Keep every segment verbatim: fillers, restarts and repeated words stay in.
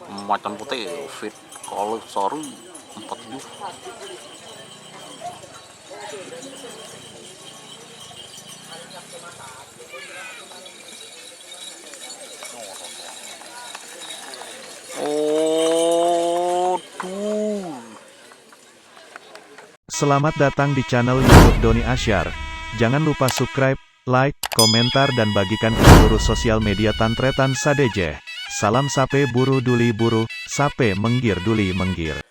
Macan putih, fit, kalau sari, empat tujuh. Aduh. Selamat datang di channel YouTube Doni Asyar. Jangan lupa subscribe, like, komentar, dan bagikan ke seluruh sosial media tan-tarètan sadhâjâ. Salam sapè buru dhuli buru, sapè mèngghir dhuli mèngghir.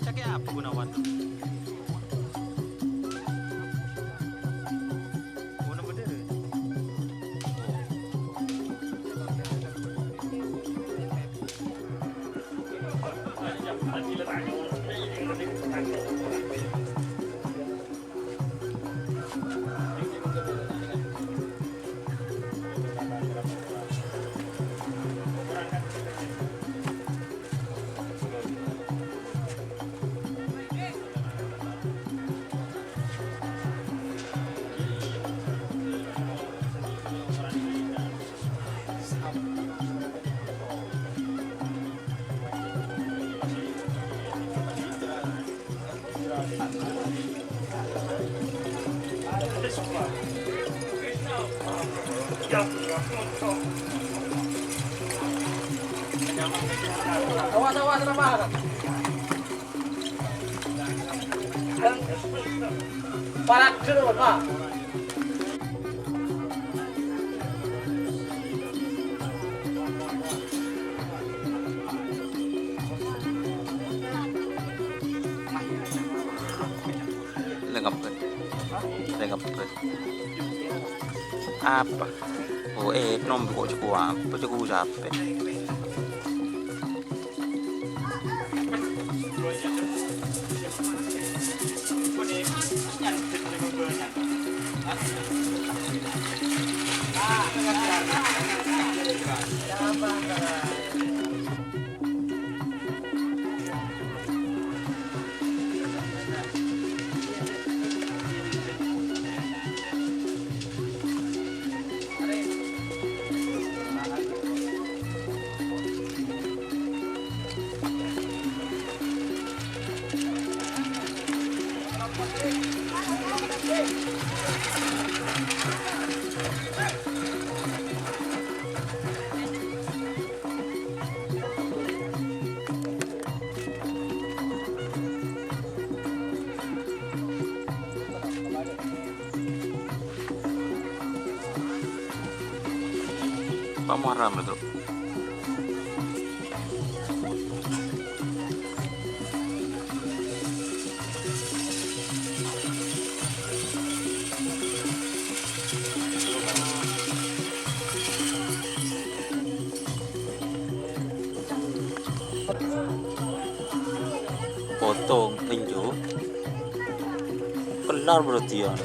Cakè apa, Gunawan? Awas, awas, awas. Parak dulu, Pak. Lengep, lengep. Apa? Oh, eh, nom kok cukup apa? Cukup capek. Pamoram itu. Potong, enjuk. Kelar berarti ya.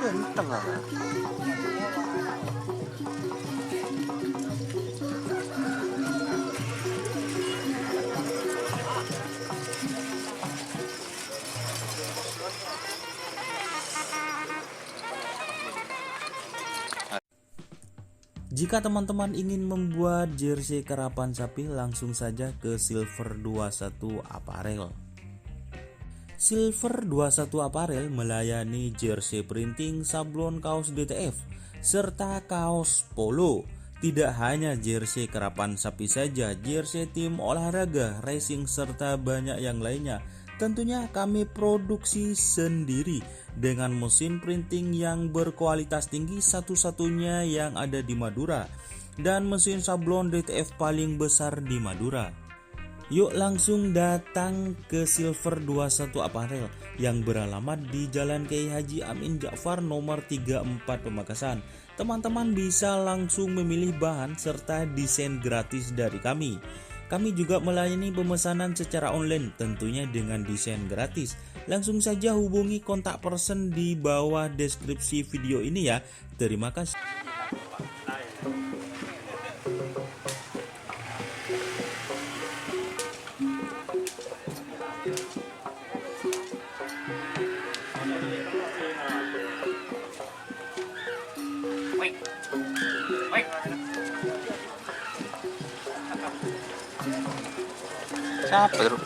Ganteng, ah. Jika teman-teman ingin membuat jersey karapan sapi, langsung saja ke Silver dua satu Apparel. Silver dua satu Apparel melayani jersey printing, sablon kaos D T F, serta kaos polo. Tidak hanya jersey karapan sapi saja, jersey tim olahraga, racing, serta banyak yang lainnya. Tentunya kami produksi sendiri dengan mesin printing yang berkualitas tinggi, satu-satunya yang ada di Madura, dan mesin sablon D T F paling besar di Madura. Yuk langsung datang ke Silver dua satu Apparel yang beralamat di Jalan Kiai Haji Amin Ja'far nomor tiga empat Pamekasan. Teman-teman bisa langsung memilih bahan serta desain gratis dari kami. Kami juga melayani pemesanan secara online, tentunya dengan desain gratis. Langsung saja hubungi kontak person di bawah deskripsi video ini ya. Terima kasih. Sapa, Bro?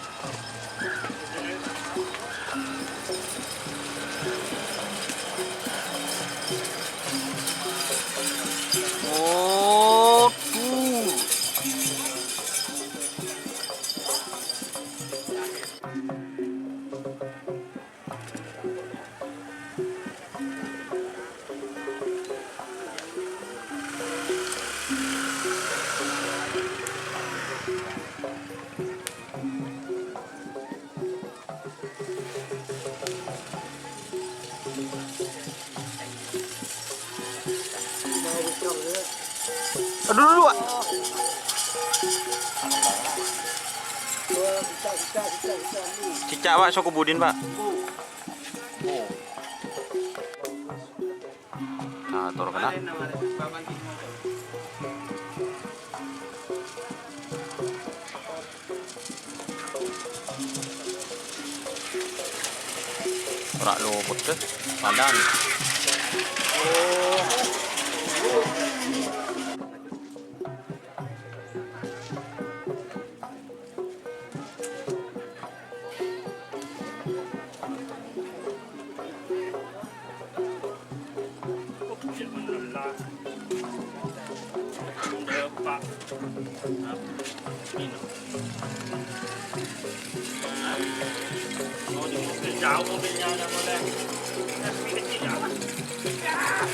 Waduh. Aduh, dulu, Pak. Cicak, Pak, soko budin, Pak. Nah, tor kena. Ora luput deh, pandang. Oh.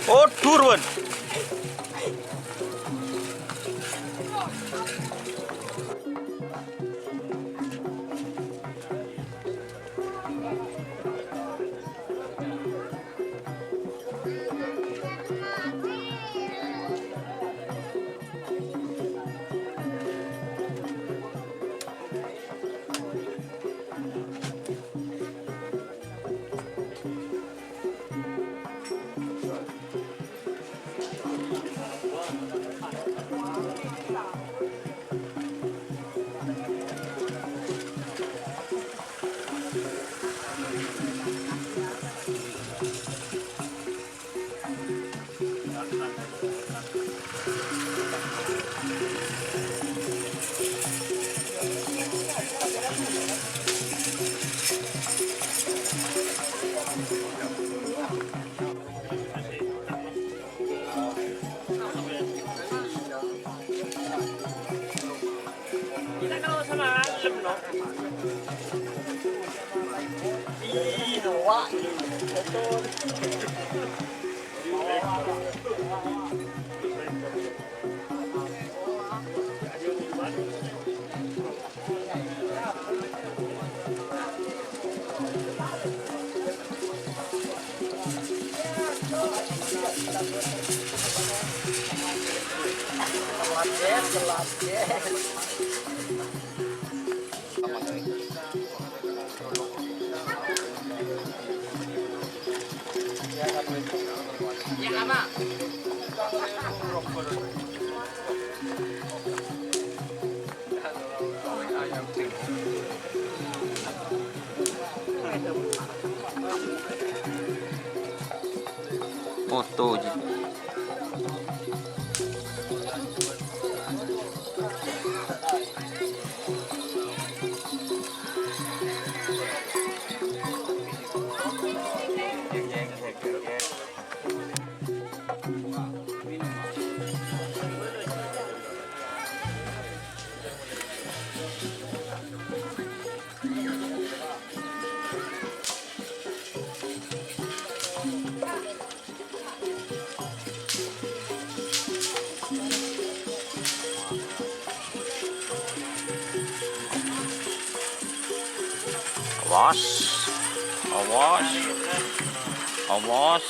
Oh, dhuwur, Wan. Foto ji. Awas. Awas. Awas.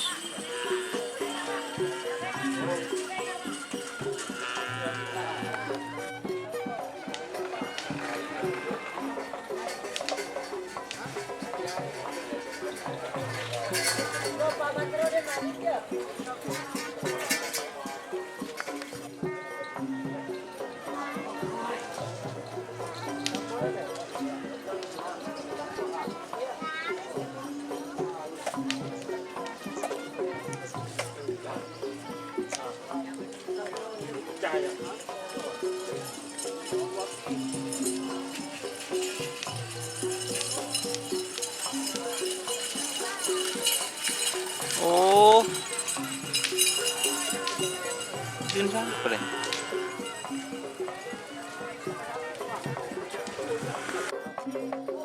Oh. Din sapa, Le?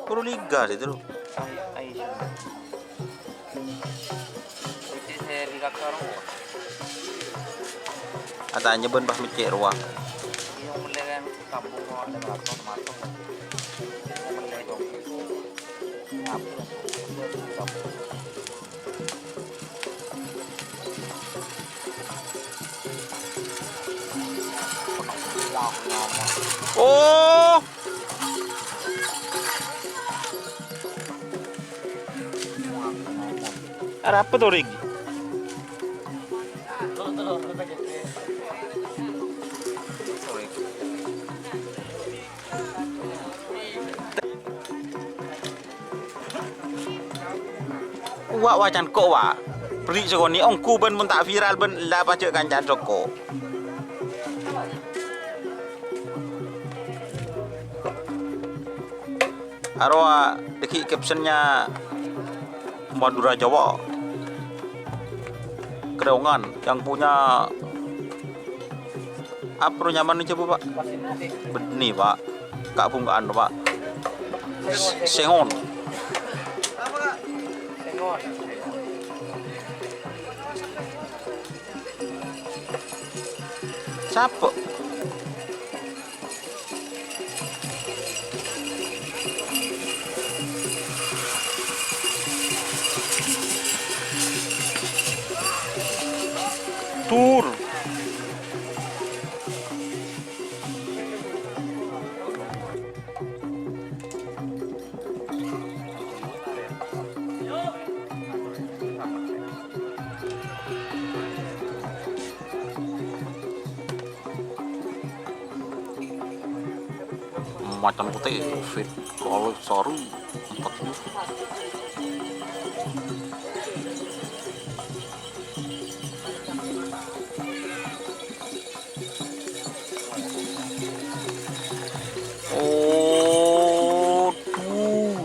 Puru liga sih, Tru. Atanya bân pas mecce' rowa. Oh. Arapa to, Rik? Wa', wa' can ko', wa'. Bri' sakonè' ongghu bân mon ta' viral bân la pajhât kancana soko. Arowa dâgghi' caption-nya Madura Jawa. Kreongan yang punya Apa ro nyamana jhâbu, Pak? Bânnè, Pak. Kabhungka'an, Pak. S-, sengon. Sapa? Tur. Macan putih, fit, kalau saru, empat puluh. Oh, tuh.